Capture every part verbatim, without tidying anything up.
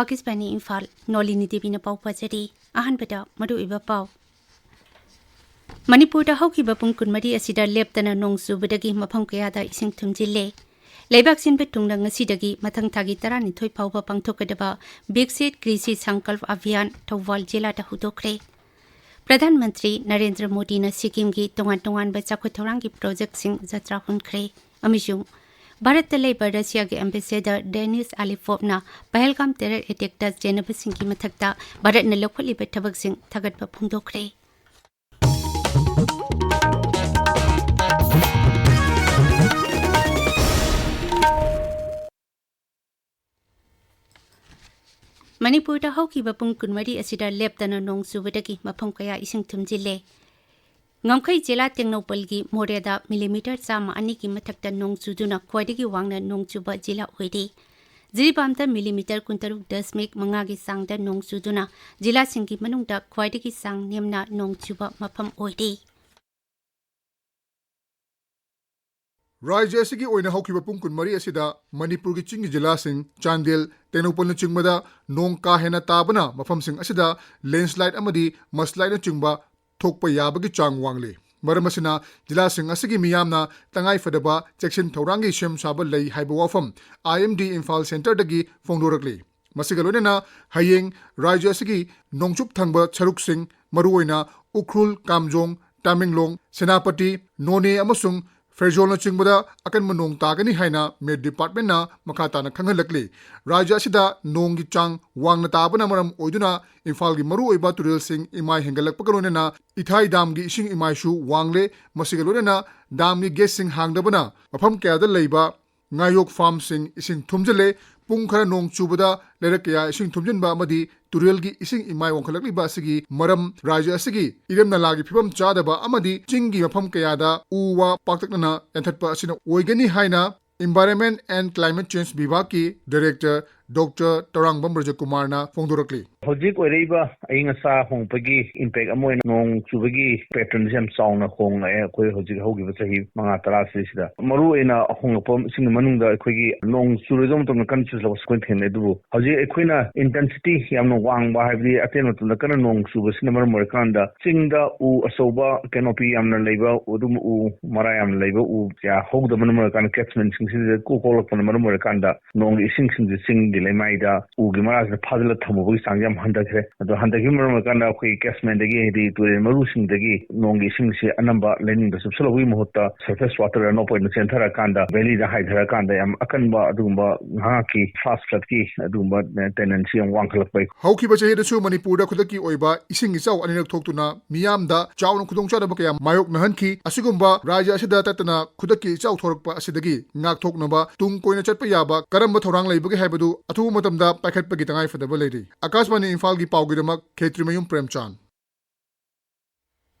ꯑꯥꯀꯥꯁꯕꯥꯅꯤ ꯏꯝꯐꯥꯜ, ꯅꯣꯂꯤꯅꯤ ꯗꯦꯕꯤꯅ ꯄꯥꯎ ꯄꯥꯖꯔꯤ꯫ ꯑꯍꯥꯟꯕꯗ ꯃꯔꯨꯑꯣꯏꯕ ꯄꯥꯎ꯫ ꯃꯅꯤꯄꯨꯔꯗ ꯍꯧꯈꯤꯕ ꯄꯨꯡ ꯀꯨꯟꯃꯔꯤ ꯑꯁꯤꯗ ꯂꯦꯞꯇꯅ ꯅꯣꯡ ꯆꯨꯕꯗꯒꯤ ꯃꯐꯝ ꯀꯌꯥꯗ ꯏꯁꯤꯡ ꯊꯨꯝꯖꯤꯜꯂꯦ꯫ ꯂꯩꯕꯥꯛ ꯁꯤꯟꯕ ꯊꯨꯡꯅ ꯉꯁꯤꯗꯒꯤ ꯃꯊꯪ ꯊꯥꯒꯤ ꯇꯔꯥꯅꯤꯊꯣꯏ ꯐꯥꯎꯕ ꯄꯥꯡꯊꯣꯛꯀꯗꯕ ꯕꯤꯛꯁꯤꯠ ꯀ꯭ꯔꯤꯁꯤ ꯁꯪꯀꯜꯞ ꯑꯚꯤꯌꯥꯟ ꯊꯧꯕꯥꯜ ꯖꯤꯂꯥꯗ ꯍꯧꯗꯣꯛꯈ꯭ꯔꯦ꯫ ꯄ꯭ꯔꯙꯥꯟ ꯃꯟꯇ꯭ꯔꯤ ꯅꯔꯦꯟꯗ꯭ꯔ ꯃꯣꯗꯤꯅ ꯁꯤꯛꯀꯤꯝꯒꯤ ꯇꯣꯉꯥꯟ ꯇꯣꯉꯥꯟꯕ ꯆꯥꯎꯈꯠ ꯊꯧꯔꯥꯡꯒꯤ ꯄ꯭ꯔꯣꯖꯦꯛꯁꯤꯡ ꯖꯇ꯭ꯔꯥ ꯍꯨꯟꯈ꯭ꯔꯦ꯫ ꯑꯃꯁꯨꯡ ꯚꯥꯔꯠꯇ ꯂꯩꯕ ꯔꯁꯤꯌꯥꯒꯤ ꯑꯦꯝꯕꯦꯁꯦꯗꯔ ꯗꯦꯅꯤꯁ ꯑꯂꯤꯐꯣꯚꯅ ꯄꯍꯜꯒꯥꯝ ꯇꯦꯔꯔ ꯑꯦꯇꯦꯛꯇ ꯆꯦꯟꯅꯕꯁꯤꯡꯒꯤ ꯃꯊꯛꯇ ꯚꯥꯔꯠꯅ ꯂꯧꯈꯠꯂꯤꯕ ꯊꯕꯛꯁꯤꯡ ꯊꯥꯒꯠꯄ ꯐꯣꯡꯗꯣꯛꯈ꯭ꯔꯦ꯫ ꯃꯅꯤꯄꯨꯔꯗ ꯍꯧꯈꯤꯕ ꯄꯨꯡ ꯀꯨꯟꯃꯔꯤ ꯑꯁꯤꯗ ꯂꯦꯞꯇꯅ ꯅꯣꯡ ꯆꯨꯕꯗꯒꯤ ꯃꯐꯝ ꯀꯌꯥ ꯏꯁꯤꯡ ꯊꯨꯝꯖꯤꯜꯂꯦ꯫ ꯉꯝꯈꯩ ꯖꯤꯂꯥ ꯇꯦꯡꯅꯧꯄꯜꯒꯤ ꯃꯣꯔꯦꯗ ꯃꯤꯂꯤꯃꯤꯇꯔ ꯆꯥꯝꯃ ꯑꯅꯤꯒꯤ ꯃꯊꯛꯇ ꯅꯣꯡ ꯆꯨꯗꯨꯅ ꯈ꯭ꯋꯥꯏꯗꯒꯤ ꯋꯥꯡꯅ ꯅꯣꯡ ꯆꯨꯕ ꯖꯤꯂꯥ ꯑꯣꯏꯔꯤ꯫ ꯖꯤꯔꯤꯕꯥꯝꯗ ꯃꯤꯂꯤꯃꯤꯇꯔ ꯀꯨꯟꯇꯔꯨꯛ ꯗꯁꯃꯤꯛ ꯃꯉꯥꯒꯤ ꯆꯥꯡꯗ ꯅꯣꯡ ꯆꯨꯗꯨꯅ ꯖꯤꯂꯥꯁꯤꯡꯒꯤ ꯃꯅꯨꯡꯗ ꯈ꯭ꯋꯥꯏꯗꯒꯤ ꯆꯥꯡ ꯅꯦꯝꯅ ꯅꯣꯡ ꯆꯨꯕ ꯃꯐꯝ ꯑꯣꯏꯔꯤ꯫ ꯔꯥꯖ꯭ꯌ ꯑꯁꯤꯒꯤ ꯑꯣꯏꯅ ꯍꯧꯈꯤꯕ ꯄꯨꯡ ꯀꯨꯟꯃꯔꯤ ꯑꯁꯤꯗ ꯃꯅꯤꯄꯨꯔꯒꯤ ꯆꯤꯡꯒꯤ ꯖꯤꯂꯥꯁꯤꯡ ꯆꯥꯟꯗꯦꯜ, ꯇꯦꯡꯅꯧꯄꯜꯅꯆꯤꯡꯕꯗ ꯅꯣꯡ ꯀꯥ ꯍꯦꯟꯅ ꯇꯥꯕꯅ ꯃꯐꯝꯁꯤꯡ ꯑꯁꯤꯗ ꯂꯦꯟꯁꯂꯥꯏꯠ ꯑꯃꯗꯤ ꯃꯁꯂꯥꯏꯠꯅꯆꯤꯡꯕ ꯊꯣꯛꯄ ꯌꯥꯕꯒꯤ ꯆꯥꯡ ꯋꯥꯡꯂꯤ꯫ ꯃꯔꯝ ꯑꯁꯤꯅ ꯖꯤꯂꯥꯁꯤꯡ ꯑꯁꯤꯒꯤ ꯃꯤꯌꯥꯝꯅ ꯇꯉꯥꯏꯐꯗꯕ ꯆꯦꯛꯁꯤꯟ ꯊꯧꯔꯥꯡꯒꯤ ꯁꯦꯝ ꯁꯥꯕ ꯂꯩ ꯍꯥꯏꯕ ꯋꯥꯐꯝ ꯑꯥꯏ ꯑꯦꯝ ꯗꯤ ꯏꯝꯐꯥꯜ ꯁꯦꯟꯇꯔꯗꯒꯤ ꯐꯣꯡꯗꯣꯔꯛꯂꯤ꯫ ꯃꯁꯤꯒ ꯂꯣꯏꯅꯅ ꯍꯌꯦꯡ ꯔꯥꯖ꯭ꯌ ꯑꯁꯤꯒꯤ ꯅꯣꯡꯆꯨꯞ ꯊꯪꯕ ꯁꯔꯨꯛꯁꯤꯡ, ꯃꯔꯨꯑꯣꯏꯅ ꯎꯈ꯭ꯔꯨꯜ, ꯀꯥꯝꯖꯣꯡ, ꯇꯥꯃꯦꯡꯂꯣꯡ, ꯁꯦꯅꯥꯄꯇꯤ, ꯅꯣꯅꯦ ꯑꯃꯁꯨꯡ ꯐꯦꯔꯖꯣꯜꯅꯆꯤꯡꯕꯗ ꯑꯀꯟꯕ ꯅꯣꯡ ꯇꯥꯒꯅꯤ ꯍꯥꯏꯅ ꯃꯦꯠ ꯗꯤꯄꯥꯔꯠꯃꯦꯟꯠꯅ ꯃꯈꯥ ꯇꯥꯅ ꯈꯪꯍꯜꯂꯛꯂꯤ꯫ ꯔꯥꯖ꯭ꯌ ꯑꯁꯤꯗ ꯅꯣꯡꯒꯤ ꯆꯥꯡ ꯋꯥꯡꯅ ꯇꯥꯕꯅ ꯃꯔꯝ ꯑꯣꯏꯗꯨꯅ ꯏꯝꯐꯥꯜꯒꯤ ꯃꯔꯨꯑꯣꯏꯕ ꯇꯨꯔꯦꯜꯁꯤꯡ ꯏꯃꯥꯏ ꯍꯦꯟꯒꯠꯂꯛꯄꯒ ꯂꯣꯏꯅꯅ ꯏꯊꯥꯏ ꯗꯥꯝꯒꯤ ꯏꯁꯤꯡ ꯏꯃꯥꯏꯁꯨ ꯋꯥꯡꯂꯦ꯫ ꯃꯁꯤꯒ ꯂꯣꯏꯅꯅ ꯗꯥꯝꯒꯤ ꯒꯦꯠꯁꯤꯡ ꯍꯥꯡꯗꯕꯅ ꯃꯐꯝ ꯀꯌꯥꯗ ꯂꯩꯕ ꯉꯥꯌꯣꯛ ꯐꯥꯔꯝꯁꯤꯡ ꯏꯁꯤꯡ ꯊꯨꯝꯖꯤꯜꯂꯦ꯫ ꯄꯨꯡ ꯈꯔ ꯅꯣꯡ ꯆꯨꯕꯗ ꯂꯩꯔꯛ ꯀꯌꯥ ꯏꯁꯤꯡ ꯊꯨꯝꯖꯤꯟꯕ ꯑꯃꯗꯤ ꯇꯨꯔꯦꯜꯒꯤ ꯏꯁꯤꯡ ꯏꯃꯥꯏ ꯋꯥꯡꯈꯠꯂꯛꯂꯤꯕ ꯑꯁꯤꯒꯤ ꯃꯔꯝ ꯔꯥꯖ꯭ꯌ ꯑꯁꯤꯒꯤ ꯏꯔꯝ ꯅꯂꯥꯒꯤ ꯐꯤꯕꯝ ꯆꯥꯗꯕ ꯑꯃꯗꯤ ꯆꯤꯡꯒꯤ ꯃꯐꯝ ꯀꯌꯥꯗ ꯎ ꯋꯥ ꯄꯥꯛꯇꯛꯅꯅ ꯌꯥꯟꯊꯠꯄ ꯑꯁꯤꯅ ꯑꯣꯏꯒꯅꯤ ꯍꯥꯏꯅ Environment and Climate Change ꯕꯤꯚꯥꯒꯀꯤ ꯗꯥꯏꯔꯦꯛꯇꯔ ꯗꯣꯛꯇꯔ ꯇꯔꯥꯡꯕꯝ ꯕ꯭ꯔꯖꯀꯨꯃꯥꯔꯅ ꯐꯣꯡꯗꯣꯔꯛꯂꯤ꯫ ꯍꯧꯖꯤꯛ ꯑꯣꯏꯔꯛꯏꯕ ꯑꯏꯪ ꯑꯁꯥ ꯍꯣꯡꯉꯛꯄꯒꯤ impact ꯑꯃ ꯑꯣꯏꯅ ꯅꯣꯡ ꯆꯨꯕꯒꯤ patternꯁꯦ ꯌꯥꯝ ꯆꯥꯎꯅ ꯍꯣꯡꯂꯛꯑꯦ꯫ ꯑꯩꯈꯣꯏ ꯍꯧꯖꯤꯛ ꯍꯧꯈꯤꯕ ꯆꯍꯤ ꯃꯉꯥ ꯇꯔꯥꯁꯤꯗ ꯃꯔꯨ ꯑꯣꯏꯅ ꯍꯣꯡꯂꯛꯄ ꯏꯁꯤꯡꯒꯤ ꯃꯅꯨꯡꯗ ꯑꯩꯈꯣꯏꯒꯤ ꯅꯣꯡ ꯆꯨꯔꯣꯏꯗꯕ ꯃꯇꯝꯗ ꯀꯟꯅ ꯆꯨꯁꯤꯜꯂꯛꯄꯁꯨ ꯑꯩꯈꯣꯏꯅ ꯊꯦꯡꯅꯩ꯫ ꯑꯗꯨꯕꯨ ꯍꯧꯖꯤꯛ ꯑꯩꯈꯣꯏꯅ intensity ꯌꯥꯝꯅ ꯋꯥꯡꯕ, ꯍꯥꯏꯕꯗꯤ ꯑꯇꯦꯟꯕ ꯃꯇꯝꯗ ꯀꯟꯅ ꯅꯣꯡ ꯆꯨꯕꯁꯤꯅ ꯃꯔꯝ ꯑꯣꯏꯔꯀꯥꯟꯗ ꯆꯤꯡꯗ ꯎ ꯑꯆꯧꯕ canopy ꯌꯥꯝꯅ ꯂꯩꯕ, ꯑꯗꯨꯝ ꯎ ꯃꯔꯥ ꯌꯥꯝꯅ ꯂꯩꯕ ꯎ ꯀꯌꯥ ꯍꯧꯗꯕꯅ ꯃꯔꯝ ꯑꯣꯏꯔꯀꯥꯟꯗ catchmentꯁꯤꯡꯁꯤꯗ ꯀꯣꯛ ꯀꯣꯛꯂꯛꯄꯅ ꯃꯔꯝ ꯑꯣꯏꯔꯀꯥꯟꯗ ꯅꯣꯡꯒꯤ ꯏꯁꯤꯡꯁꯤꯡꯁꯦ ꯆꯤꯡꯒꯤ ꯂꯩꯃꯥꯏꯗ ꯎꯒꯤ ꯃꯔꯥꯁꯤꯗ ꯐꯥꯖꯤꯜꯂ ꯊꯝꯃꯨꯕꯒꯤ ꯆꯥꯡꯁꯦ ꯌꯥꯝ ꯍꯟꯊꯈ꯭ꯔꯦ꯫ ꯑꯗꯣ ꯍꯟꯊꯈꯤꯕ ꯃꯔꯝ ꯑꯣꯏꯔꯀꯥꯟꯗ ꯑꯩꯈꯣꯏꯒꯤ catchmentꯗꯒꯤ, ꯍꯥꯏꯗꯤ ꯇꯨꯔꯦꯜ ꯃꯔꯨꯁꯤꯡꯗꯒꯤ ꯅꯣꯡꯒꯤ ꯏꯁꯤꯡꯁꯤ ꯑꯅꯝꯕ ꯂꯩꯅꯨꯡꯗ ꯆꯨꯞꯁꯤꯜꯂꯛꯄꯒꯤ ꯃꯍꯨꯠꯇ surface water runoff ꯑꯣꯏꯅ ꯆꯦꯟꯊꯔꯀꯥꯟꯗ valleyꯗ ꯍꯥꯏꯊꯔꯀꯥꯟꯗ ꯌꯥꯝ ꯑꯀꯟꯕ ꯑꯗꯨꯒꯨꯝꯕ ꯉꯥꯏꯍꯥꯛꯀꯤ flash floodꯀꯤ ꯑꯗꯨꯒꯨꯝꯕ tendency ꯌꯥꯝ ꯋꯥꯡꯈꯠꯂꯛꯄ꯫ ꯍꯧꯈꯤꯕ ꯆꯍꯤꯗꯁꯨ ꯃꯅꯤꯄꯨꯔꯗ ꯈꯨꯗꯛꯀꯤ ꯑꯣꯏꯕ ꯏꯁꯤꯡ ꯏꯆꯥꯎ ꯑꯅꯤꯔꯛ ꯊꯣꯛꯇꯨꯅ ꯃꯤꯌꯥꯝꯗ ꯆꯥꯎꯅ ꯈꯨꯗꯣꯡꯆꯥꯗꯕ ꯀꯌꯥ ꯃꯥꯌꯣꯛꯅꯍꯟꯈꯤ꯫ ꯑꯁꯤꯒꯨꯝꯕ ꯔꯥꯖ꯭ꯌ ꯑꯁꯤꯗ ꯇꯠꯇꯅ ꯈꯨꯗꯛꯀꯤ ꯏꯆꯥꯎ ꯊꯣꯔꯛꯄ ꯑꯁꯤꯗꯒꯤ ꯉꯥꯛꯊꯣꯛꯅꯕ ꯇꯨꯡ ꯀꯣꯏꯅ ꯆꯠꯄ ꯌꯥꯕ ꯀꯔꯝꯕ ꯊꯧꯔꯥꯡ ꯂꯩꯕꯒꯦ ꯍꯥꯏꯕꯗꯨ ꯑꯊꯨꯕ ꯃꯇꯝꯗ ꯄꯥꯏꯈꯠꯄꯒꯤ ꯇꯉꯥꯏꯐꯗꯕ ꯂꯩꯔꯤ꯫ ꯑꯀꯥꯁꯕꯥꯅꯤ ꯏꯝꯐꯥꯜꯒꯤ ꯄꯥꯎꯒꯤꯗꯃꯛ ꯈꯦꯇ꯭ꯔꯤꯃꯌꯨꯝ ꯄ꯭ꯔꯦꯝꯆꯥꯟ꯫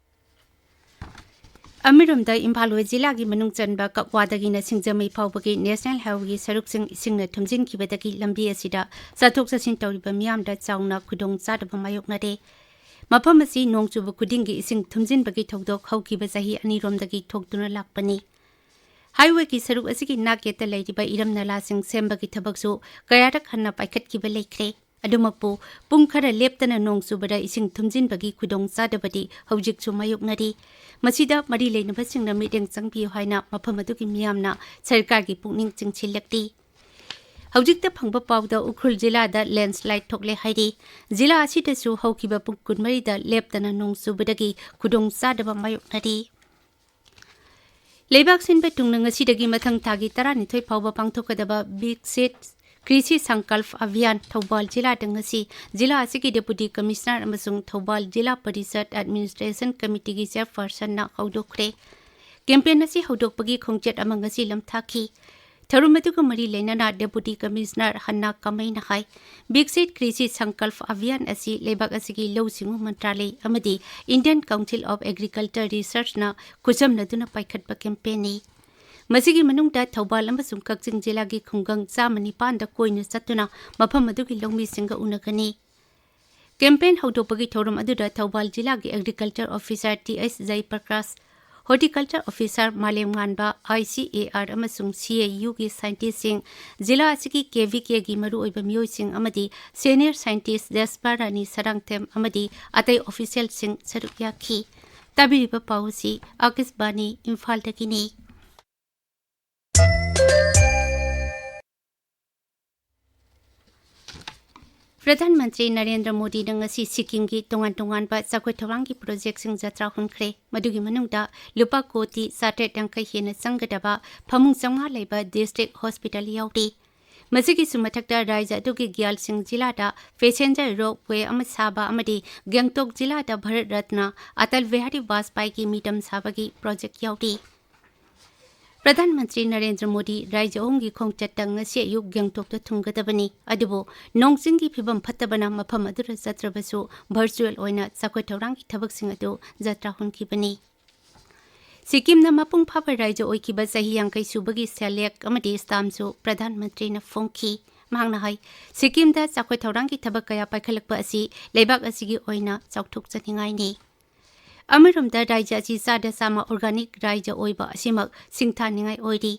ꯑꯃꯔꯣꯝꯗ ꯏꯝꯐꯥꯜ ꯋꯦꯁ ꯖꯤꯂꯥꯒꯤ ꯃꯅꯨꯡ ꯆꯟꯕ ꯀꯛꯋꯥꯗꯒꯤꯅ ꯁꯤꯡꯖꯃꯩ ꯐꯥꯎꯕꯒꯤ National Highwayꯒꯤ ꯁꯔꯨꯛꯁꯤꯡ ꯏꯁꯤꯡꯅ ꯊꯨꯝꯖꯤꯟꯈꯤꯕꯗꯒꯤ ꯂꯝꯕꯤ ꯑꯁꯤꯗ ꯆꯠꯊꯣꯛ ꯆꯠꯁꯤꯟ ꯇꯧꯔꯤꯕ ꯃꯤꯌꯥꯝꯗ ꯆꯥꯎꯅ ꯈꯨꯗꯣꯡ ꯆꯥꯗꯕ ꯃꯥꯌꯣꯛꯅꯔꯦ꯫ ꯃꯐꯝ ꯑꯁꯤ ꯅꯣꯡ ꯆꯨꯕ ꯈꯨꯗꯤꯡꯒꯤ ꯏꯁꯤꯡ ꯊꯨꯝꯖꯤꯟꯕꯒꯤ ꯊꯧꯗꯣꯛ ꯍꯧꯈꯤꯕ ꯆꯍꯤ ꯑꯅꯤꯔꯣꯝꯗꯒꯤ ꯊꯣꯛꯇꯨꯅ ꯂꯥꯛꯄꯅꯤ꯫ Highwayꯒꯤ ꯁꯔꯨꯛ ꯑꯁꯤꯒꯤ ꯅꯥꯛ ꯌꯦꯠꯇ ꯂꯩꯔꯤꯕ ꯏꯔꯝ ꯅꯂꯥꯁꯤꯡ ꯁꯦꯝꯕꯒꯤ ꯊꯕꯛꯁꯨ ꯀꯌꯥꯔꯛ ꯍꯟꯅ ꯄꯥꯏꯈꯠꯈꯤꯕ ꯂꯩꯈ꯭ꯔꯦ꯫ ꯑꯗꯨꯃꯛꯄꯨ ꯄꯨꯡ ꯈꯔ ꯂꯦꯞꯇꯅ ꯅꯣꯡ ꯆꯨꯕꯗ ꯏꯁꯤꯡ ꯊꯨꯝꯖꯤꯟꯕꯒꯤ ꯈꯨꯗꯣꯡ ꯆꯥꯗꯕꯗꯤ ꯍꯧꯖꯤꯛꯁꯨ ꯃꯥꯌꯣꯛꯅꯔꯤ꯫ ꯃꯁꯤꯗ ꯃꯔꯤ ꯂꯩꯅꯕꯁꯤꯡꯅ ꯃꯤꯠꯌꯦꯡ ꯆꯪꯕꯤꯌꯨ ꯍꯥꯏꯅ ꯃꯐꯝ ꯑꯗꯨꯒꯤ ꯃꯤꯌꯥꯝꯅ ꯁꯔꯀꯥꯔꯒꯤ ꯄꯨꯛꯅꯤꯡ ꯆꯤꯡꯁꯤꯜꯂꯛꯂꯤ꯫ ꯍꯧꯖꯤꯛꯇ ꯐꯪꯕ ꯄꯥꯎꯗ ꯎꯈ꯭ꯔꯨꯜ ꯖꯤꯂꯥꯗ landslide ꯊꯣꯛꯂꯦ ꯍꯥꯏꯔꯤ꯫ ꯖꯤꯂꯥ ꯑꯁꯤꯗꯁꯨ ꯍꯧꯈꯤꯕ ꯄꯨꯡ ꯀꯨꯟꯃꯔꯤꯗ ꯂꯦꯞꯇꯅ ꯅꯣꯡ ꯆꯨꯕꯗꯒꯤ ꯈꯨꯗꯣꯡ ꯆꯥꯗꯕ ꯃꯥꯌꯣꯛꯅꯔꯤ꯫ ꯂꯩꯕꯥꯛ ꯁꯤꯟꯕ ꯇꯨꯡꯅ ꯉꯁꯤꯗꯒꯤ ꯃꯊꯪ ꯊꯥꯒꯤ ꯇꯔꯥꯅꯤꯊꯣꯏ ꯐꯥꯎꯕ ꯄꯥꯡꯊꯣꯛꯀꯗꯕ ꯕꯤꯛꯁꯤꯠ ꯀ꯭ꯔꯤꯁꯤ ꯁꯪꯀꯜꯞ ꯑꯚꯤꯌꯥꯟ ꯊꯧꯕꯥꯜ ꯖꯤꯂꯥꯗ ꯉꯁꯤ ꯖꯤꯂꯥ ꯑꯁꯤꯒꯤ Deputy Commissioner ꯑꯃꯁꯨꯡ ꯊꯧꯕꯥꯜ ꯖꯤꯂꯥ ꯄꯔꯤꯁꯠ Administration Committeeꯒꯤ Chairpersonꯅ ꯍꯧꯗꯣꯛꯈ꯭ꯔꯦ꯫ Campaign ꯑꯁꯤ ꯍꯧꯗꯣꯛꯄꯒꯤ ꯈꯣꯡꯆꯠ ꯑꯃ ꯉꯁꯤ ꯂꯝꯊꯥꯈꯤ꯫ ꯊꯧꯔꯝ ꯑꯗꯨꯒ ꯃꯔꯤ ꯂꯩꯅꯅ Deputy Commissioner ꯍꯟꯅꯥ ꯀꯃꯩꯅ ꯍꯥꯏ, ꯕꯤꯛꯁꯤꯠ ꯀ꯭ꯔꯤꯁꯤ ꯁꯪꯀꯜꯞ ꯑꯚꯤꯌꯥꯟ ꯑꯁꯤ ꯂꯩꯕꯥꯛ ꯑꯁꯤꯒꯤ ꯂꯧꯎ ꯁꯤꯡꯎ ꯃꯟꯇ꯭ꯔꯥꯂꯌ ꯑꯃꯗꯤ Indian Council of Agriculture Researchꯅ ꯈꯨꯠꯁꯝꯅꯗꯨꯅ ꯄꯥꯏꯈꯠꯄ campaignꯅꯤ꯫ ꯃꯁꯤꯒꯤ ꯃꯅꯨꯡꯗ ꯊꯧꯕꯥꯜ ꯑꯃꯁꯨꯡ ꯀꯛꯆꯤꯡ ꯖꯤꯂꯥꯒꯤ ꯈꯨꯡꯒꯪ ꯆꯥꯝꯃ ꯅꯤꯄꯥꯟꯗ ꯀꯣꯏꯅ ꯆꯠꯇꯨꯅ ꯃꯐꯝ ꯑꯗꯨꯒꯤ ꯂꯧꯃꯤꯁꯤꯡꯒ ꯎꯅꯒꯅꯤ꯫ ꯀꯦꯝꯄꯦꯟ ꯍꯧꯗꯣꯛꯄꯒꯤ ꯊꯧꯔꯝ ꯑꯗꯨꯗ ꯊꯧꯕꯥꯜ ꯖꯤꯂꯥꯒꯤ agriculture officer T H Jayaprakash, horticulture officer ꯃꯥꯂꯦꯝꯉꯥꯟꯕ, ꯑꯥꯏ ꯁꯤ ꯑꯦ ꯑꯥꯔ ꯑꯃꯁꯨꯡ ꯁꯤ ꯑꯦ ꯌꯨꯒꯤ ꯁꯥꯏꯟꯇꯤꯁꯁꯤꯡ, ꯖꯤꯂꯥ ꯑꯁꯤꯒꯤ ꯀꯦ ꯚꯤ ꯀꯦꯒꯤ ꯃꯔꯨꯑꯣꯏꯕ ꯃꯤꯑꯣꯏꯁꯤꯡ ꯑꯃꯗꯤ ꯁꯦꯅꯤꯌꯔ ꯁꯥꯏꯟꯇꯤꯁ ꯖꯁꯄꯥ ꯔꯥꯅꯤ ꯁꯔꯥꯡꯊꯦꯝ ꯑꯃꯗꯤ ꯑꯇꯩ ꯑꯣꯐꯤꯁꯤꯌꯦꯜꯁꯤꯡ ꯁꯔꯨꯛ ꯌꯥꯈꯤ꯫ ꯇꯥꯕꯤꯔꯤꯕ ꯄꯥꯎ ꯑꯁꯤ ꯑꯥꯀꯥꯁꯕꯥꯅꯤ ꯏꯝꯐꯥꯜꯗꯒꯤꯅꯤ꯫ ꯄ꯭ꯔꯙꯥꯟ ꯃꯟꯇ꯭ꯔꯤ ꯅꯔꯦꯟꯗ꯭ꯔ ꯃꯣꯗꯤꯅ ꯉꯁꯤ ꯁꯤꯛꯀꯤꯝꯒꯤ ꯇꯣꯉꯥꯟ ꯇꯣꯉꯥꯟꯕ ꯆꯥꯎꯈꯠ ꯊꯧꯔꯥꯡꯒꯤ ꯄ꯭ꯔꯣꯖꯦꯛꯁꯤꯡ ꯖꯇ꯭ꯔꯥ ꯍꯨꯟꯈ꯭ꯔꯦ꯫ ꯃꯗꯨꯒꯤ ꯃꯅꯨꯡꯗ ꯂꯨꯄꯥ ꯀꯣꯇꯤ ꯆꯥꯇ꯭ꯔꯦꯠ ꯌꯥꯡꯈꯩ ꯍꯦꯟꯅ ꯆꯪꯒꯗꯕ ꯐꯃꯨꯡ ꯆꯥꯝꯃꯉꯥ ꯂꯩꯕ ꯗꯤꯁꯇ꯭ꯔꯤꯛ ꯍꯣꯁꯄꯤꯇꯥꯜ ꯌꯥꯎꯔꯤ꯫ ꯃꯁꯤꯒꯤꯁꯨ ꯃꯊꯛꯇ ꯔꯥꯖ꯭ꯌ ꯑꯗꯨꯒꯤ ꯒ꯭ꯌꯥꯜꯁꯤꯡ ꯖꯤꯂꯥꯗ ꯄꯦꯁꯦꯟꯖꯔ ꯔꯣꯞꯋꯦ ꯑꯃ ꯁꯥꯕ ꯑꯃꯗꯤ ꯒꯦꯡꯇꯣꯛ ꯖꯤꯂꯥꯗ ꯚꯥꯔꯠ ꯔꯠꯅ ꯑꯇꯜ ꯕꯤꯍꯥꯔꯤ ꯕꯥꯖꯄꯥꯏꯒꯤ ꯃꯤꯇꯝ ꯁꯥꯕꯒꯤ ꯄ꯭ꯔꯣꯖꯦꯛ ꯌꯥꯎꯔꯤ꯫ ꯄ꯭ꯔꯙꯥꯟ ꯃꯟꯇ꯭ꯔꯤ ꯅꯔꯦꯟꯗ꯭ꯔ ꯃꯣꯗꯤ ꯔꯥꯖ꯭ꯌ ꯑꯍꯨꯝꯒꯤ ꯈꯣꯡꯆꯠꯇ ꯉꯁꯤ ꯑꯌꯨꯛ ꯒꯦꯡꯇꯣꯛꯇ ꯊꯨꯡꯒꯗꯕꯅꯤ꯫ ꯑꯗꯨꯕꯨ ꯅꯣꯡ ꯆꯤꯡꯒꯤ ꯐꯤꯕꯝ ꯐꯠꯇꯕꯅ ꯃꯐꯝ ꯑꯗꯨꯗ ꯆꯠꯇ꯭ꯔꯕꯁꯨ ꯚꯔꯆꯨꯑꯦꯜ ꯑꯣꯏꯅ ꯆꯥꯎꯈꯠ ꯊꯧꯔꯥꯡꯒꯤ ꯊꯕꯛꯁꯤꯡ ꯑꯗꯨ ꯖꯇ꯭ꯔꯥ ꯍꯨꯟꯈꯤꯕꯅꯤ꯫ ꯁꯤꯛꯀꯤꯝꯅ ꯃꯄꯨꯡ ꯐꯥꯕ ꯔꯥꯖ꯭ꯌ ꯑꯣꯏꯈꯤꯕ ꯆꯍꯤ ꯌꯥꯡꯈꯩ ꯁꯨꯕꯒꯤ ꯁꯦꯜꯌꯦꯛ ꯑꯃꯗꯤ ꯁ꯭ꯇꯥꯝꯁꯨ ꯄ꯭ꯔꯙꯥꯟ ꯃꯟꯇ꯭ꯔꯤꯅ ꯐꯣꯡꯈꯤ꯫ ꯃꯍꯥꯛꯅ ꯍꯥꯏ, ꯁꯤꯛꯀꯤꯝꯗ ꯆꯥꯎꯈꯠ ꯊꯧꯔꯥꯡꯒꯤ ꯊꯕꯛ ꯀꯌꯥ ꯄꯥꯏꯈꯠꯂꯛꯄ ꯑꯁꯤ ꯂꯩꯕꯥꯛ ꯑꯁꯤꯒꯤ ꯑꯣꯏꯅ ꯆꯥꯎꯊꯣꯛꯆꯅꯤꯡꯉꯥꯏꯅꯤ꯫ ꯑꯃꯔꯣꯝꯗ ꯔꯥꯖ꯭ꯌ ꯑꯁꯤ ꯆꯥꯗ ꯆꯥꯝꯃ ꯑꯣꯔꯒꯥꯅꯤꯛ ꯔꯥꯖ꯭ꯌ ꯑꯣꯏꯕ ꯑꯁꯤꯃꯛ ꯁꯤꯡꯊꯥꯅꯤꯡꯉꯥꯏ ꯑꯣꯏꯔꯤ꯫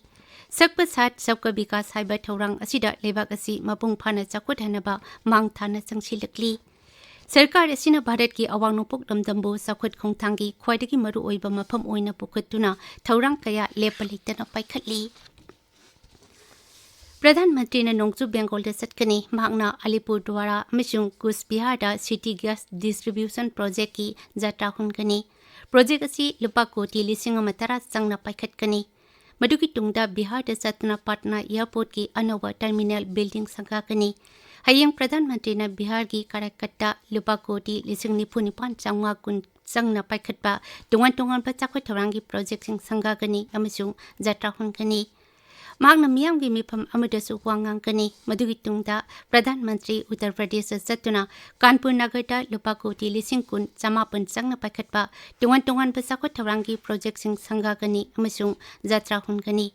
ꯁꯕꯀꯥ ꯁꯥꯊ ꯁꯕꯀꯥ ꯕꯤꯀꯥꯁ ꯍꯥꯏꯕ ꯊꯧꯔꯥꯡ ꯑꯁꯤꯗ ꯂꯩꯕꯥꯛ ꯑꯁꯤ ꯃꯄꯨꯡ ꯐꯥꯅ ꯆꯥꯎꯈꯠꯍꯟꯅꯕ ꯃꯥꯡ ꯊꯥꯅ ꯆꯪꯁꯤꯜꯂꯛꯂꯤ꯫ ꯁꯔꯀꯥꯔ ꯑꯁꯤꯅ ꯚꯥꯔꯠꯀꯤ ꯑꯋꯥꯡ ꯅꯣꯡꯄꯣꯛ ꯂꯝꯗꯝꯕꯨ ꯆꯥꯎꯈꯠ ꯈꯣꯡꯊꯥꯡꯒꯤ ꯈ꯭ꯋꯥꯏꯗꯒꯤ ꯃꯔꯨꯑꯣꯏꯕ ꯃꯐꯝ ꯑꯣꯏꯅ ꯄꯨꯈꯠꯇꯨꯅ ꯊꯧꯔꯥꯡ ꯀꯌꯥ ꯂꯦꯞꯄ ꯂꯩꯇꯅ ꯄꯥꯏꯈꯠꯂꯤ꯫ ꯄ꯭ꯔꯙꯥꯟ ꯃꯟꯇ꯭ꯔꯤꯅ ꯅꯣꯡꯆꯨꯞ ꯕꯦꯡꯒꯣꯜꯗ ꯆꯠꯀꯅꯤ꯫ ꯃꯍꯥꯛꯅ ꯑꯂꯤꯄꯨꯔꯗꯨꯋꯥꯔꯥ ꯑꯃꯁꯨꯡ ꯀꯨꯁꯕꯤꯍꯥꯔꯗ ꯁꯤꯇꯤ ꯒ꯭ꯌꯥꯁ ꯗꯤꯁꯇ꯭ꯔꯤꯕ꯭ꯌꯨꯁꯟ ꯄ꯭ꯔꯣꯖꯦꯛꯀꯤ ꯖꯇ꯭ꯔꯥ ꯍꯨꯟꯒꯅꯤ꯫ ꯄ꯭ꯔꯣꯖꯦꯛ ꯑꯁꯤ ꯂꯨꯄꯥ ꯀꯣꯇꯤ ꯂꯤꯁꯤꯡ ꯑꯃ ꯇꯔꯥ ꯆꯪꯅ ꯄꯥꯏꯈꯠꯀꯅꯤ꯫ ꯃꯗꯨꯒꯤ ꯇꯨꯡꯗ ꯕꯤꯍꯥꯔꯗ ꯆꯠꯇꯨꯅ ꯄꯥꯠꯅꯥ ꯑꯦꯌꯔꯄꯣꯔꯠꯀꯤ ꯑꯅꯧꯕ ꯇꯔꯃꯤꯅꯦꯜ ꯕꯤꯜꯗꯤꯡ ꯁꯪꯒꯥꯒꯅꯤ꯫ ꯍꯌꯦꯡ ꯄ꯭ꯔꯙꯥꯟ ꯃꯟꯇ꯭ꯔꯤꯅ ꯕꯤꯍꯥꯔꯒꯤ ꯀꯥꯔꯥꯏꯀꯠꯇ ꯂꯨꯄꯥ ꯀꯣꯇꯤ ꯂꯤꯁꯤꯡ ꯅꯤꯐꯨ ꯅꯤꯄꯥꯟ ꯆꯥꯝꯃꯉꯥ ꯀꯨꯟ ꯆꯪꯅ ꯄꯥꯏꯈꯠꯄ ꯇꯣꯉꯥꯟ ꯇꯣꯉꯥꯟꯕ ꯆꯥꯎꯈꯠ ꯊꯧꯔꯥꯡꯒꯤ ꯄ꯭ꯔꯣꯖꯦꯛꯁꯤꯡ ꯁꯪꯒꯥꯒꯅꯤ ꯑꯃꯁꯨꯡ ꯖꯇ꯭ꯔꯥ ꯍꯨꯟꯒꯅꯤ꯫ ꯃꯍꯥꯛꯅ ꯃꯤꯌꯥꯝꯒꯤ ꯃꯤꯐꯝ ꯑꯃꯗꯁꯨ ꯋꯥ ꯉꯥꯡꯒꯅꯤ꯫ ꯃꯗꯨꯒꯤ ꯇꯨꯡꯗ ꯄ꯭ꯔꯙꯥꯟ ꯃꯟꯇ꯭ꯔꯤ ꯎꯠꯇꯔ ꯄ꯭ꯔꯗꯦꯁꯇ ꯆꯠꯇꯨꯅ ꯀꯥꯟꯄꯨꯔ ꯅꯒꯔꯗ ꯂꯨꯄꯥ ꯀꯣꯇꯤ ꯂꯤꯁꯤꯡ ꯀꯨꯟ ꯆꯃꯥꯄꯟ ꯆꯪꯅ ꯄꯥꯏꯈꯠꯄ ꯇꯣꯉꯥꯟ ꯇꯣꯉꯥꯟꯕ ꯆꯥꯎꯈꯠ ꯊꯧꯔꯥꯡꯒꯤ ꯄ꯭ꯔꯣꯖꯦꯛꯁꯤꯡ ꯁꯪꯒꯥꯒꯅꯤ ꯑꯃꯁꯨꯡ ꯖꯇ꯭ꯔꯥ ꯍꯨꯟꯒꯅꯤ꯫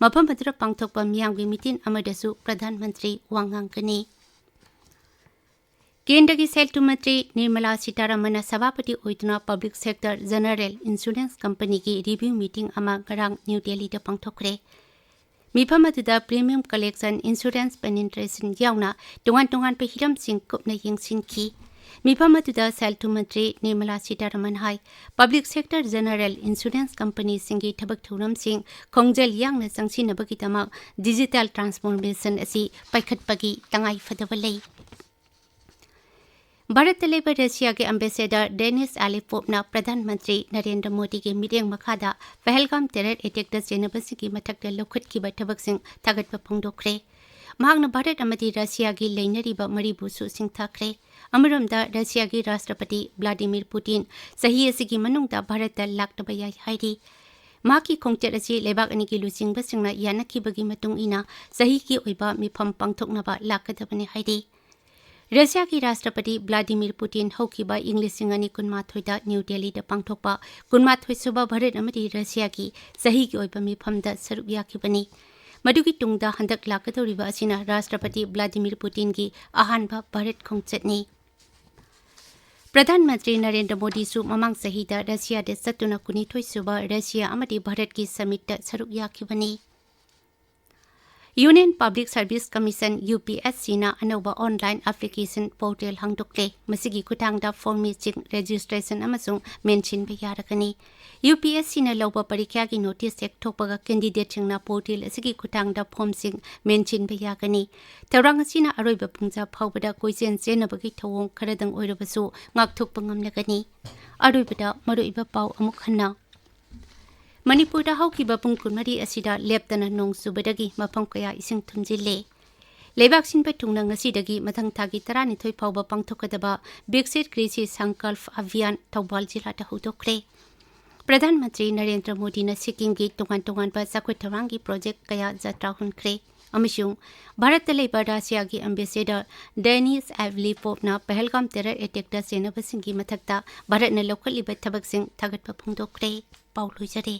ꯃꯐꯝ ꯑꯗꯨꯗ ꯄꯥꯡꯊꯣꯛꯄ ꯃꯤꯌꯥꯝꯒꯤ ꯃꯤꯇꯤꯟ ꯑꯃꯗꯁꯨ ꯄ꯭ꯔꯙꯥꯟ ꯃꯟꯇ꯭ꯔꯤ ꯋꯥ ꯉꯥꯡꯒꯅꯤ꯫ ꯀꯦꯟꯗ꯭ꯔꯒꯤ ꯁꯦꯜ ꯊꯨꯝ ꯃꯟꯇ꯭ꯔꯤ ꯅꯤꯔꯃꯂꯥ ꯁꯤꯇꯥꯔꯥꯃꯟꯅ ꯁꯚꯥꯄꯇꯤ ꯑꯣꯏꯗꯨꯅ Public Sector General Insurance Companyꯒꯤ review meeting ꯑꯃ ꯉꯔꯥꯡ ꯅ꯭ꯌꯨ ꯗꯦꯜꯂꯤꯗ ꯄꯥꯡꯊꯣꯛꯈ꯭ꯔꯦ꯫ ꯃꯤꯐꯝ ꯑꯗꯨꯗ premium collection, insurance penetration ꯌꯥꯎꯅ ꯇꯣꯉꯥꯟ ꯇꯣꯉꯥꯟꯕ ꯍꯤꯔꯝꯁꯤꯡ ꯀꯨꯞꯅ ꯌꯦꯡꯁꯤꯟꯈꯤ꯫ ꯃꯤꯐꯝ ꯑꯗꯨꯗ ꯁꯦꯜ ꯊꯨꯝ ꯃꯟꯇ꯭ꯔꯤ ꯅꯤꯔꯃꯂꯥ ꯁꯤꯇꯥꯔꯥꯃꯟ ꯍꯥꯏ, Public Sector General Insurance Companyꯁꯤꯡꯒꯤ ꯊꯕꯛ ꯊꯧꯔꯝꯁꯤꯡ ꯈꯣꯡꯖꯦꯜ ꯌꯥꯡꯅ ꯆꯪꯁꯤꯟꯅꯕꯒꯤꯗꯃꯛ digital transformation ꯑꯁꯤ ꯄꯥꯏꯈꯠꯄꯒꯤ ꯇꯉꯥꯏ ꯐꯗꯕ ꯂꯩ꯫ ꯚꯥꯔꯠꯇ ꯂꯩꯕ ꯔꯁꯤꯌꯥꯒꯤ ambassador Denis Alipovꯅ ꯄ꯭ꯔꯙꯥꯟ ꯃꯟꯇ꯭ꯔꯤ ꯅꯔꯦꯟꯗ꯭ꯔ ꯃꯣꯗꯤꯒꯤ ꯃꯤꯠꯌꯦꯡ ꯃꯈꯥꯗ ꯄꯍꯜꯒꯥꯝ terror attackꯇ ꯆꯦꯟꯅꯕꯁꯤꯡꯒꯤ ꯃꯊꯛꯇ ꯂꯧꯈꯠꯈꯤꯕ ꯊꯕꯛꯁꯤꯡ ꯊꯥꯒꯠꯄ ꯐꯣꯡꯗꯣꯛꯈ꯭ꯔꯦ꯫ ꯃꯍꯥꯛꯅ ꯚꯥꯔꯠ ꯑꯃꯗꯤ ꯔꯁꯤꯌꯥꯒꯤ ꯂꯩꯅꯔꯤꯕ ꯃꯔꯤꯕꯨꯁꯨ ꯁꯤꯡꯊꯥꯈ꯭ꯔꯦ꯫ ꯑꯃꯔꯣꯝꯗ, ꯔꯁꯤꯌꯥꯒꯤ ꯔꯥꯁꯇ꯭ꯔꯄꯇꯤ ꯚ꯭ꯂꯥꯗꯤꯃꯤꯔ ꯄꯨꯇꯤꯟ ꯆꯍꯤ ꯑꯁꯤꯒꯤ ꯃꯅꯨꯡꯗ ꯚꯥꯔꯠꯇ ꯂꯥꯛꯇꯕ ꯌꯥꯏ ꯍꯥꯏꯔꯤ꯫ ꯃꯍꯥꯛꯀꯤ ꯈꯣꯡꯆꯠ ꯑꯁꯤ ꯂꯩꯕꯥꯛ ꯑꯅꯤꯒꯤ ꯂꯨꯆꯤꯡꯕꯁꯤꯡꯅ ꯌꯥꯅꯈꯤꯕꯒꯤ ꯃꯇꯨꯡ ꯏꯟꯅ ꯆꯍꯤꯒꯤ ꯑꯣꯏꯕ ꯃꯤꯐꯝ ꯄꯥꯡꯊꯣꯛꯅꯕ ꯂꯥꯛꯀꯗꯕꯅꯤ ꯍꯥꯏꯔꯤ꯫ ꯔꯁꯤꯌꯥꯒꯤ ꯔꯥꯁꯇ꯭ꯔꯄꯇꯤ ꯚ꯭ꯂꯥꯗꯤꯃꯤꯔ ꯄꯨꯇꯤꯟ ꯍꯧꯈꯤꯕ ꯏꯪ ꯂꯤꯁꯤꯡ ꯑꯅꯤ ꯀꯨꯟꯃꯥꯊꯣꯏꯗ ꯅ꯭ꯌꯨ ꯗꯦꯜꯂꯤꯗ ꯄꯥꯡꯊꯣꯛꯄ ꯀꯨꯟꯃꯥꯊꯣꯏ ꯁꯨꯕ ꯚꯥꯔꯠ ꯑꯃꯗꯤ ꯔꯁꯤꯌꯥꯒꯤ ꯆꯍꯤꯒꯤ ꯑꯣꯏꯕ ꯃꯤꯐꯝꯗ ꯁꯔꯨꯛ ꯌꯥꯈꯤꯕꯅꯤ꯫ ꯃꯗꯨꯒꯤ ꯇꯨꯡꯗ ꯍꯟꯗꯛ ꯂꯥꯛꯀꯗꯧꯔꯤꯕ ꯑꯁꯤꯅ ꯔꯥꯁꯇ꯭ꯔꯄꯇꯤ ꯚ꯭ꯂꯥꯗꯤꯃꯤꯔ ꯄꯨꯇꯤꯟꯒꯤ ꯑꯍꯥꯟꯕ ꯚꯥꯔꯠ ꯈꯣꯡꯆꯠꯅꯤ꯫ ꯄ꯭ꯔꯙꯥꯟ ꯃꯟꯇ꯭ꯔꯤ ꯅꯔꯦꯟꯗ꯭ꯔ ꯃꯣꯗꯤꯁꯨ ꯃꯃꯥꯡ ꯆꯍꯤꯗ ꯔꯁꯤꯌꯥꯗ ꯆꯠꯇꯨꯅ ꯀꯨꯟꯅꯤꯊꯣꯏ ꯁꯨꯕ ꯔꯁꯤꯌꯥ ꯑꯃꯗꯤ ꯚꯥꯔꯠꯀꯤ summitꯇ ꯁꯔꯨꯛ ꯌꯥꯈꯤꯕꯅꯤ꯫ Union Public Service Commission, UPSCꯅ ꯑꯅꯧꯕ online application portal ꯍꯥꯡꯗꯣꯛꯂꯦ꯫ ꯃꯁꯤꯒꯤ ꯈꯨꯠꯊꯥꯡꯗ form ꯃꯦꯆꯤꯡ, registration ꯑꯃꯁꯨꯡ ꯃꯦꯟꯁꯤꯟꯕ ꯌꯥꯔꯒꯅꯤ꯫ UPSCꯅ ꯂꯧꯕ ꯄꯔꯤꯈ꯭ꯌꯥꯒꯤ notice ꯍꯦꯛ ꯊꯣꯛꯄꯒ candidateꯁꯤꯡꯅ portal ꯑꯁꯤꯒꯤ ꯈꯨꯠꯊꯥꯡꯗ formꯁꯤꯡ ꯃꯦꯟꯁꯤꯟꯕ ꯌꯥꯒꯅꯤ꯫ ꯊꯧꯔꯥꯡ ꯑꯁꯤꯅ ꯑꯔꯣꯏꯕ ꯄꯨꯡꯖꯥ ꯐꯥꯎꯕꯗ ꯀꯣꯏꯆꯦꯟ ꯆꯦꯟꯅꯕꯒꯤ ꯊꯧꯑꯣꯡ ꯈꯔꯗꯪ ꯑꯣꯏꯔꯕꯁꯨ ꯉꯥꯛꯊꯣꯛꯄ ꯉꯝꯂꯒꯅꯤ꯫ ꯑꯔꯣꯏꯕꯗ ꯃꯔꯨꯑꯣꯏꯕ ꯄꯥꯎ ꯑꯃꯨꯛ ꯍꯟꯅ꯫ ꯃꯅꯤꯄꯨꯔꯗ ꯍꯧꯈꯤꯕ ꯄꯨꯡ ꯀꯨꯟꯃꯔꯤ ꯑꯁꯤꯗ ꯂꯦꯞꯇꯅ ꯅꯣꯡ ꯆꯨꯕꯗꯒꯤ ꯃꯐꯝ ꯀꯌꯥ ꯏꯁꯤꯡ ꯊꯨꯝꯖꯤꯜꯂꯦ꯫ ꯂꯩꯕꯥꯛ ꯁꯤꯟꯕ ꯊꯨꯡꯅ ꯉꯁꯤꯗꯒꯤ ꯃꯊꯪ ꯊꯥꯒꯤ ꯇꯔꯥꯅꯤꯊꯣꯏ ꯐꯥꯎꯕ ꯄꯥꯡꯊꯣꯛꯀꯗꯕ ꯕꯤꯛꯁꯤꯠ ꯀ꯭ꯔꯤꯁꯤ ꯁꯪꯀꯜꯞ ꯑꯚꯤꯌꯥꯟ ꯊꯧꯕꯥꯜ ꯖꯤꯂꯥꯗ ꯍꯧꯗꯣꯛꯈ꯭ꯔꯦ꯫ ꯄ꯭ꯔꯙꯥꯟ ꯃꯟꯇ꯭ꯔꯤ ꯅꯔꯦꯟꯗ꯭ꯔ ꯃꯣꯗꯤꯅ ꯁꯤꯛꯀꯤꯝꯒꯤ ꯇꯣꯉꯥꯟ ꯇꯣꯉꯥꯟꯕ ꯆꯥꯎꯈꯠ ꯊꯧꯔꯥꯡꯒꯤ project ꯀꯌꯥ ꯖꯇ꯭ꯔꯥ ꯍꯨꯟꯈ꯭ꯔꯦ ꯑꯃꯁꯨꯡ ꯚꯥꯔꯠꯇ ꯂꯩꯕ ꯔꯁꯤꯌꯥꯒꯤ ambassador Denis Alipovꯅ ꯄꯍꯜꯒꯥꯝ terror attackꯇ ꯆꯦꯟꯅꯕꯁꯤꯡꯒꯤ ꯃꯊꯛꯇ ꯚꯥꯔꯠꯅ ꯂꯧꯈꯠꯂꯤꯕ ꯊꯕꯛꯁꯤꯡ ꯊꯥꯒꯠꯄ ꯐꯣꯡꯗꯣꯛꯈ꯭ꯔꯦ꯫ ꯄꯥꯎ ꯂꯣꯏꯖꯔꯦ꯫